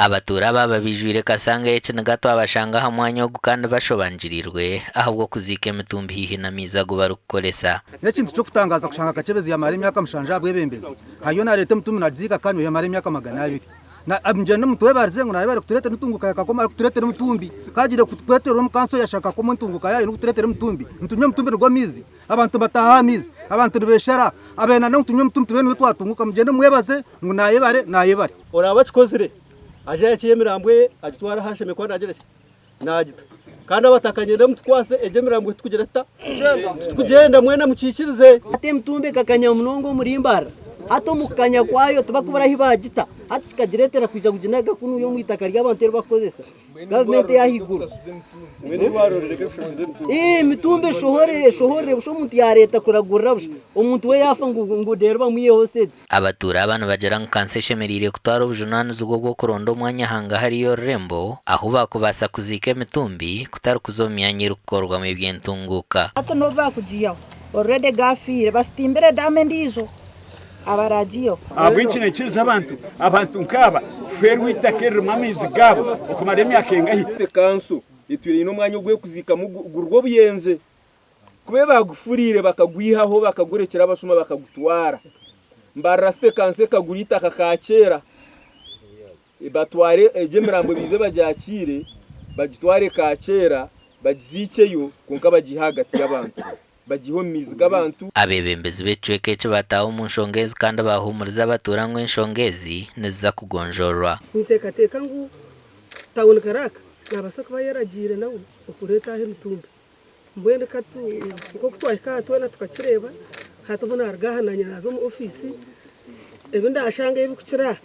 Abatuura aba babaijwire Kasanga ey'ekiniga twabashanga aha mwanya ogu kandi bashobangirirwe ahabw'okuziika emitumbi haihi n'amaizi agu barikukoresa. N'ekintu ky'okutangaaza kushanga Kakyebezi yamara emyaka mushanju aha bwebembezi, hariyo nareeta emitumbi nagiziika Kanywa yamara emyaka 200. Ngyende mutwebarize ngu nayebare kutureetera entunguka ya Kakoma arikutureetera emitumbi. Ku agiire kutweterera omu kanso yashanga Kakoma entunguka yaayo n'okutureetera emitumbi. Nitunywa emitumbi nigwo amaizi, abantu nibataaha aha maizi, abantu nibeeshera, abenda ngu tunywe emitumbi tube niyo twatunguka. Mugyende mumwebaze ngu nayebare, nayebare. Oraabe akikozire, aje ayakye emirambo ye agitware ahu ashemereire kuba naagira ki? Naagita. Kandi abataka nyenda mutukwase egyo emirambo titukugira tuta? Titukugyenda mwena mukiikirize. Hati emitumbi ekakanya munonga omuri Mbarara. Hati omu kukanya kwayo tibakubura ahu baagita. Hati kikagireetera kwija kuginaga kunuya omu itaka ry'abantu eri bakukozesa. Gavumenti ey'ahaiguru. Emitumbi eshohorere eshohorere busha omuntu yaareeta kuragurira busha. Omuntu we yaafa ngu reero bamwiheho sente. Abatuura aba nibagira ngu kanso eshemereire kutwara obujunaanizibwa obw'okuronda omwanya hangahari y'orurembo ahu baakubaasa kuziika emitumbi kutari kuza omu myanya erikukorwamu eby'entunguuka. Hati n'obu baakugiihaho already gaafiire basitimbire daamu endiijo abaraagiiheho. Ahabw'enki naikiriza abantu abantu nk'aba kufeerwa eitaka eririmu amaizi gaabo okumara emyaka engahi? Kanso etwire eine omwanya ogu erikuziikamu guri gw'obuyenje. Ku baagufuriire bakagwihaho bakagurekyera abashuma bakagutwara. Mbarara City Council ekagura eitaka Kaakyera batware egyo emirambo baije bagyakiire bagitware Kaakyera bagiziikyeyo kwonka bagiihe ahagati y'abantu bagiihe omu maizi g'abantu. Abeebembezi b'ekicweka eki bataaha omu nshonga ezi kandi baahuumuriza abatuura ngu enshonga ezi niziza kugonjoorwa. Ninteekateeka ngu Tawuni Karaaka naabaasa kuba yaragiire nawe okureeta aha emitumbi. Mbwenu ka tu nk'oku twahika aha twena tukakireeba, hati obu naaruga aha naanye naaza omu ofiisi, ebi ndaashangayo ebirikukira aha,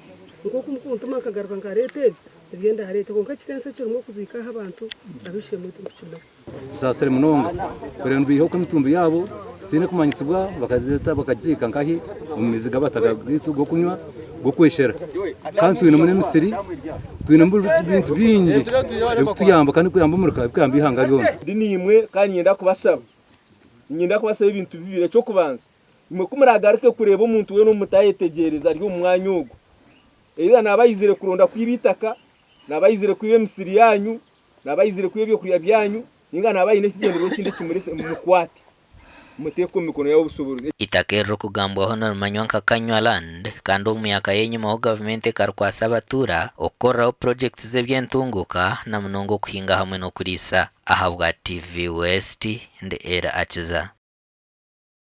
nk'oku mukuntuma nkagaruka nkareeta ebi, nibyo ndaareete. Kwonka ekitensa ekirimu okuziika aha abantu ab'eishe-emwe tindikukimanya. Tusaasire munonga kureba ngu baiha oku emitumbi yaabo titaine kumanyisibwa bakagireeta bakagiziika nkahi omu maizi g'abataka gaitu g'okunywa g'okweshera kandi twinemu n'emisiri twinemu ebintu bingi ebikutuyamba kandi ebikuyamba omuri ka ebikuyamba eihanga ryona. Ndi naimwe kandi niinyenda kubashaba. Niinyenda kubashaba ebintu bibiri. Eky'okubanza, imwe ku muraagaruke kureeba omuntu weena ou mutayetegyereza ari omu mwanya ogwo, either naaba aizire kuronda kwiba eitaka, naaba aizire kwiba emisiri yaanyu, naaba aizire kwiba ebyokurya byanyu, nainga naaba aine ekigyendererwa ekindi ekimuretse, mumukwate. Muteeke omu mikono y'ab'obushoboorozi. Eitaka eririkugambwaho nirimanywa nka Kanywa Land kandi omu myaka y'enyimaho gavumenti ekarikwasa abatuura okukoreraho purogyekiti z'eby'entunguuka na munonga okuhinga hamwe n'okuriisa. Ahabwa TV West, ndi Elly Akiza.